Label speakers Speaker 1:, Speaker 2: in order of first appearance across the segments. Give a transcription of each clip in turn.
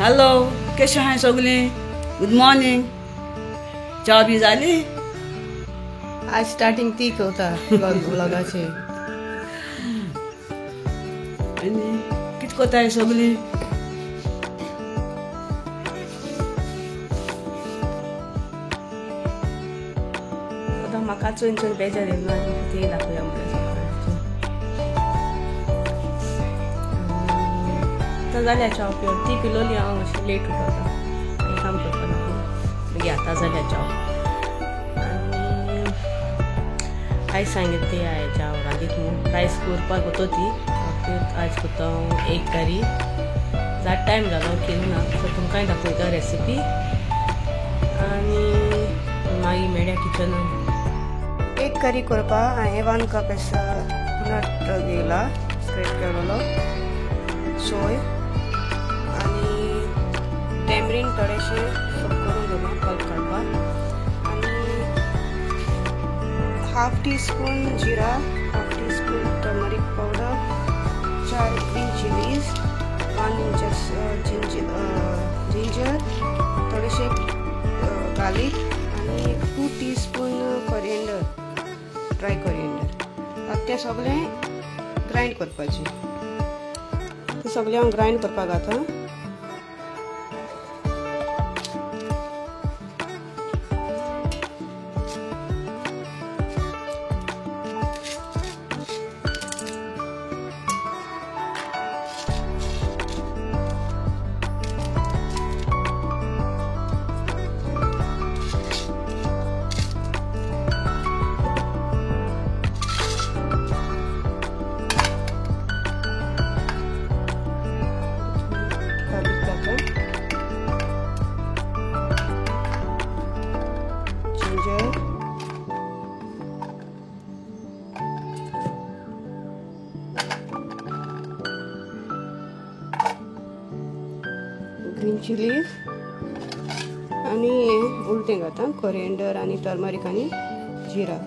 Speaker 1: Hello कशें आहाय सगळीं? Good morning. च्या बी जाली?
Speaker 2: आज स्टार्टिंग ती करता व्लॉगाची.
Speaker 1: आनी कितें करताय सगळीं?
Speaker 2: आतां म्हाका चोयन चोयन बेजार येयलो आनी ती दाखोवया म्हणल्यार सकाळची. आतां जाल्या च्या पिवन, ती पिलोली हांव मातशी लेट उठता आनी काम करपाक लागून मागीर आतां जाल्या च्या. आनी आयज सांगितली ती हांवें च्या रांदीत म्हूण रायस करपाक होतो ती आयज करता हांव एक करी. जात टायम जालो केली ना, सो तुमकांय दाखयता रेसिपी आनी मागीर मेळया किचनान.
Speaker 3: एक करी करपाक हांवें 1 कप नट घेयला स्क्रेप केलेलो सोय आनी टॅमरीन थोडेशें सोक करून दवरलां पल्प काडपाक आनी 1/2 टीस्पून जिरा, 1/2 teaspoon turmeric powder, 4 green chillies, 1 inch ginger, थोडेशें गार्लिक आनी 2 टीस्पून कोरिएंडर, ड्राय कोरिएंडर. आतां तें सगळें ग्रायंड करपाचें. तें सगळें हांव ग्रायंड करपाक घाता. ग्रीन चिलीज आनी उलटें घाता कोरिएंडर आनी टर्मरीक आनी जिरा.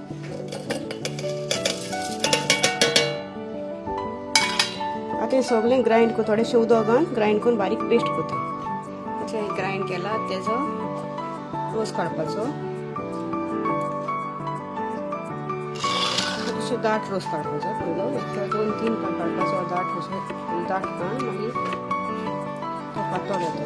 Speaker 3: आतां सगळें ग्रायंड कर, थोडेशें उदक घालून ग्रायंड करून बारीक पेस्ट करता. आतां ग्रायंड केला तेजो रोस काडपाचो, मातसो दाट रोस काडपाचो पयलो, एक 2-3 पाट काडपाचो दाट रोस, दाट काड मागीर तो पातळ येता.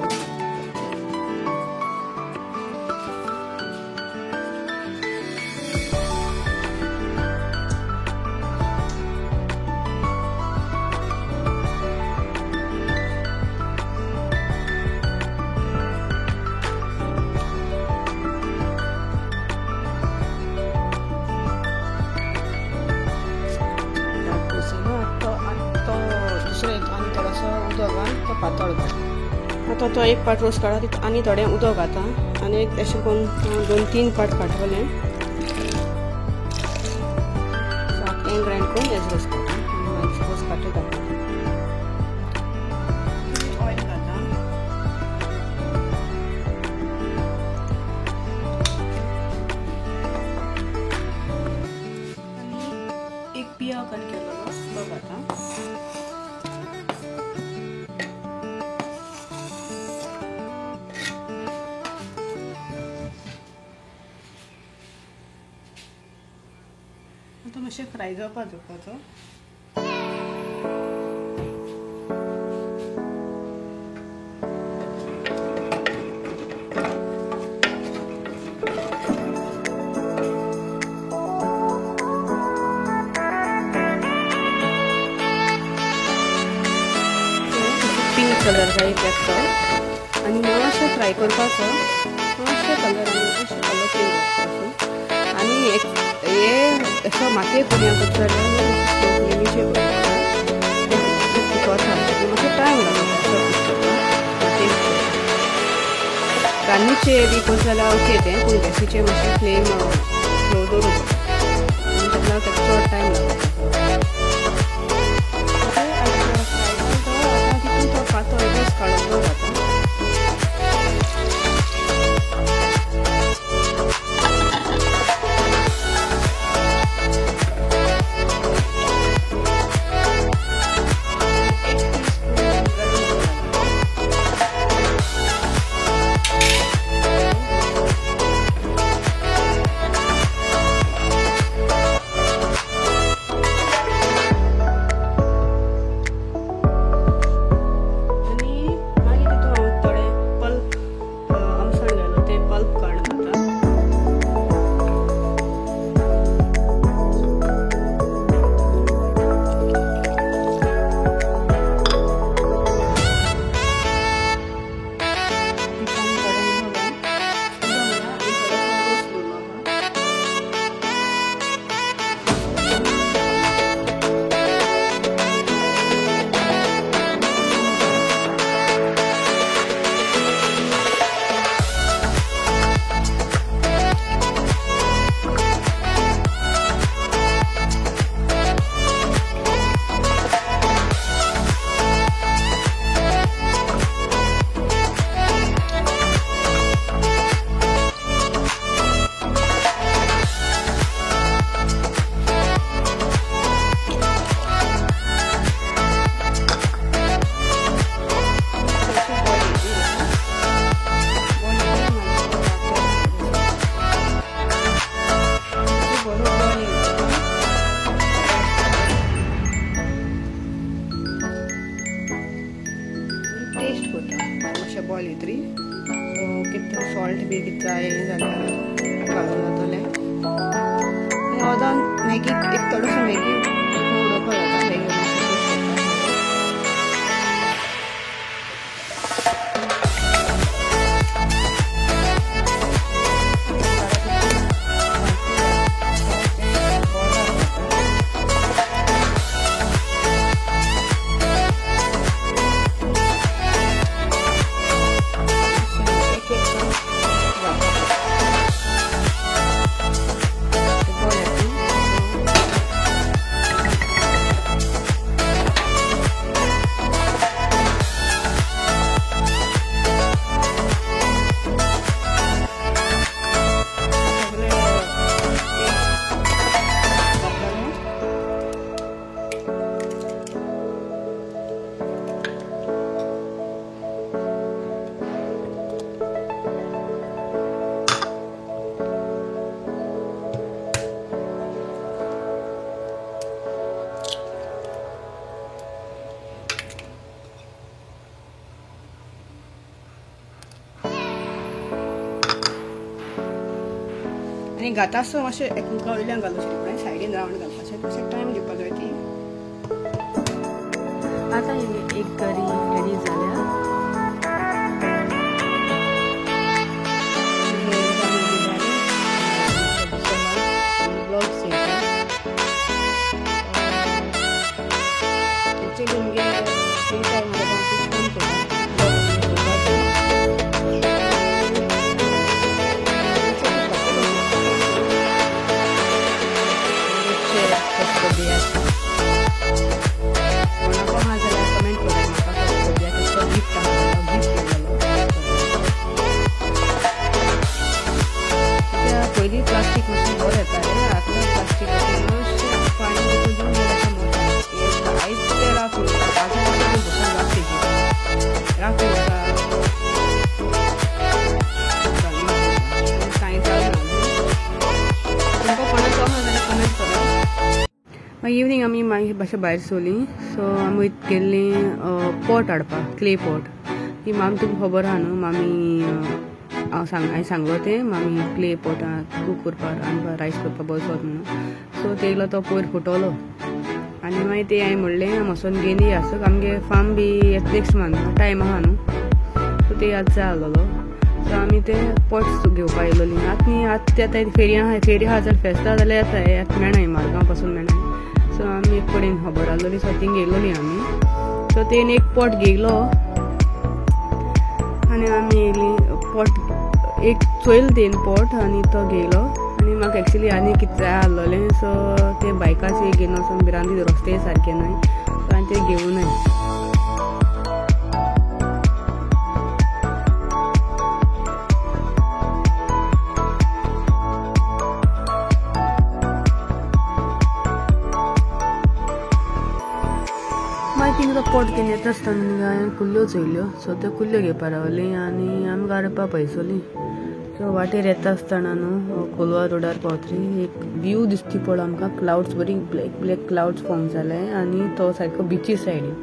Speaker 3: आनी थोडोसो उदक घालून तो पातळ घाल. आतां तो एक पाट रोस काडटा आनी थोडें उदक घाता आनी एक अशें करून 2-3 पाट काडटलें. हें ग्रायंड करून हेज रोस काडटा आनी मागीर रोस काडटा दाखयता. ऑयल घाता, आनी एक पिया कट केलेलो तो घाता. आतां मातशें फ्राय जावपाक दवरपाचो. पिंक कलर जाय तेका आनी मातशें फ्राय करपाचो, मातशें कलर मातशें कलर चेंज करपाचो. आनी एक हे असो मातये करुया करता जाल्यार स्लो फ्लेमीचेर करता, मातसो टायम लागता मातये. रान्नीचेर बी करता जाल्यार ओके तें, पूण गॅसीचेर मातशें फ्लेम स्लो दवरूंक आनी ताका लागून ताका चड टायम लागता. आतां तितून तो पातळ रोस काडून घाता. मॅगी एक थोडोसो मॅगी उडोवपाक जाता. मॅगी आनी घाता आसतना मातशें एकमुखा वयल्यान घालूं सायडीन रावंड घालपाचें, मातशें टायम दिवपाक जाय ती.
Speaker 2: आतां एक करी रेडी जाल्या. एक्चुअली मुगे फ्री टायम काम करता. कमेंट करा म्हाका गिफ्ट गिफ्ट कित्याक पयलीं प्लास्टीक मातशें बरें येतालें, आतां प्लास्टीक मातशें पाणी दिवन आयज तें राफ आजून बसून राफ तेजी राफ कांय जालें ना. तुमकां कोणाचो आसा जाल्यार कमेंट करा. मागीर इवनींग आमी मागीर मातशें भायर सरलीं. सो आमी गेल्लीं पॉट हाडपाक, क्ले पॉट. ती मामी तुमकां खबर आहा न्हू, मामी हांव सांग हांवें सांगलो तें मामी क्ले पॉटांत कूक करपाक रांदपाक रायस करपाक बरो जाता म्हणून. सो तेगलो तो पयर फुटलो आनी मागीर तें हांवें म्हणलें आमी वचोन घेवन या. सो आमगे फार्म बी नेक्स्ट मंथ टायम आहा न्हू, सो ते आज जाय आसलेलो. सो आमी ते पॉट्स घेवपाक येयलोलीं. आतां न्ही आतां ते आतां फेरी आहा, फेरी आहा जाल्यार फेस्तां जाल्यार येता, आतां मेळनाय मारगांव पासून मेळनाय. सो आमी एक कडेन खबर आसलोली, सो थिंग येयलोली आमी. सो तेणी एक पॉट घेयलो आनी आमी येयली पॉट एक चोयल तेन पॉट आनी तो घेयलो. आनी म्हाका एक्चुली आनी कितें जाय आसलोलें, सो ते बायकाचे घेवन वचोन भिरांती रस्ते सारके न्हय, सो हांवें ते घेवूं. मागीर थिंगा तो पॉट घेवन येता आसतना हांवें कुल्ल्यो चोयल्यो. सो त्यो कुल्ल्यो घेवपा रावलीं आनी आमी गाडपा पयसोलीं. सो वाटेर येता आसतना न्हू कोलवा रोडार पावतरी एक व्यू दिसती पळय आमकां, क्लावड्स बरी ब्लॅक ब्लॅक क्लावड्स फॉर्म जाले आनी तो सारको बिची सायडीन.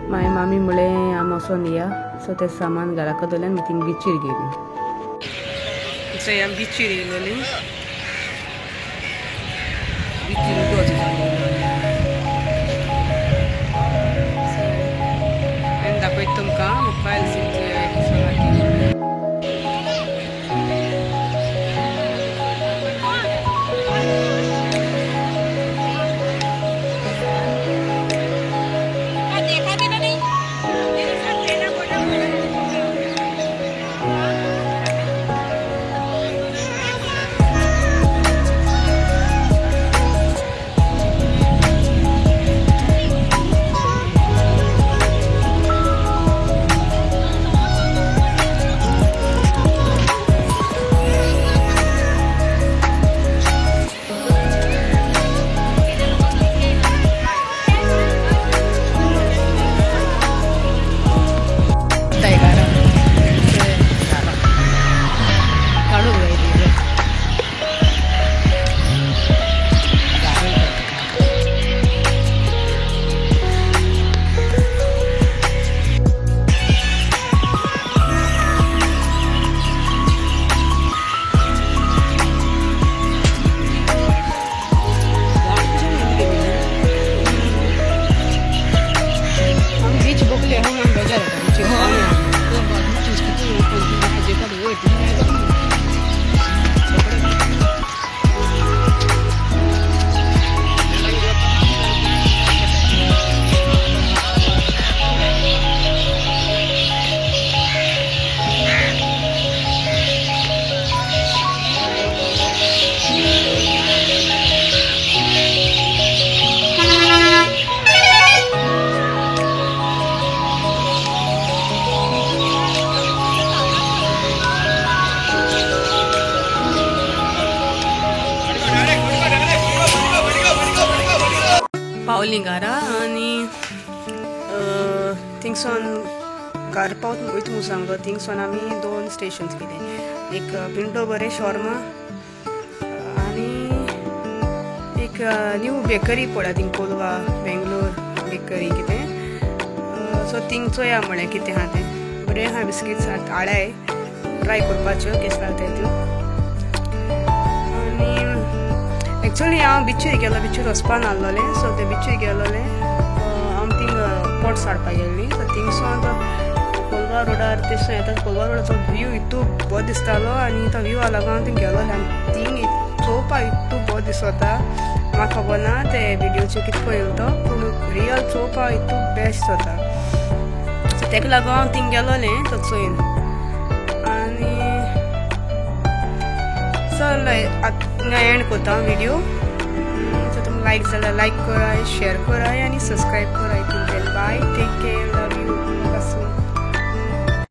Speaker 2: मागीर मामी म्हणलें आमी वचोन या. सो तें सामान घरा दवरलें आनी थिंग बिचीर गेलीं. सो आमी बिचीर येयलोलीं. बिचीर दाखयता तुमकां मोबायल.
Speaker 3: पावलीं घरा आनी थिंगसोन घर पावत वयता म्हूण सांगलो. थिंगसोन आमी 2 स्टेशन्स केले, एक पिंटो बरें शॉर्मा आनी एक न्यू बेकरी पळया थिंग कोलवा बेंगलोर बेकरी कितें. सो थिंग चोया म्हळें कितें आहा तें बरें आहा. बिस्किट्स हाडाय ट्राय करपाच्यो केस लागता त्यो. आनी एक्चुअली हांव बिचीर गेलो, बिचीर वचपा नासलोलें. सो ते बिचीर गेलोलें हांव थिंग पोट्स हाडपाक गेल्ली. सो थिंगसोन कोलवा रोडार तेसो येता, कोलवा रोडाचो व्यू इतू बरो दिसतालो आनी तो व्यू लागून हांव थिंग गेलोलें. आनी थिंग चोवपाक इतू बरो दिसता, म्हाका खबर ना ते विडियोचेर कितें पळयलो तो, पूण रियल चोवपाक इतू बेस्ट जाता. सो तेका लागून हांव थिंग गेलोलें तो चोयन. आनी चल हिंगा एंड करता विडियो. सो तुमी लायक जाल्यार लायक कराय, शेयर कराय आनी सबस्क्रायब कराय. Till then bye, take care.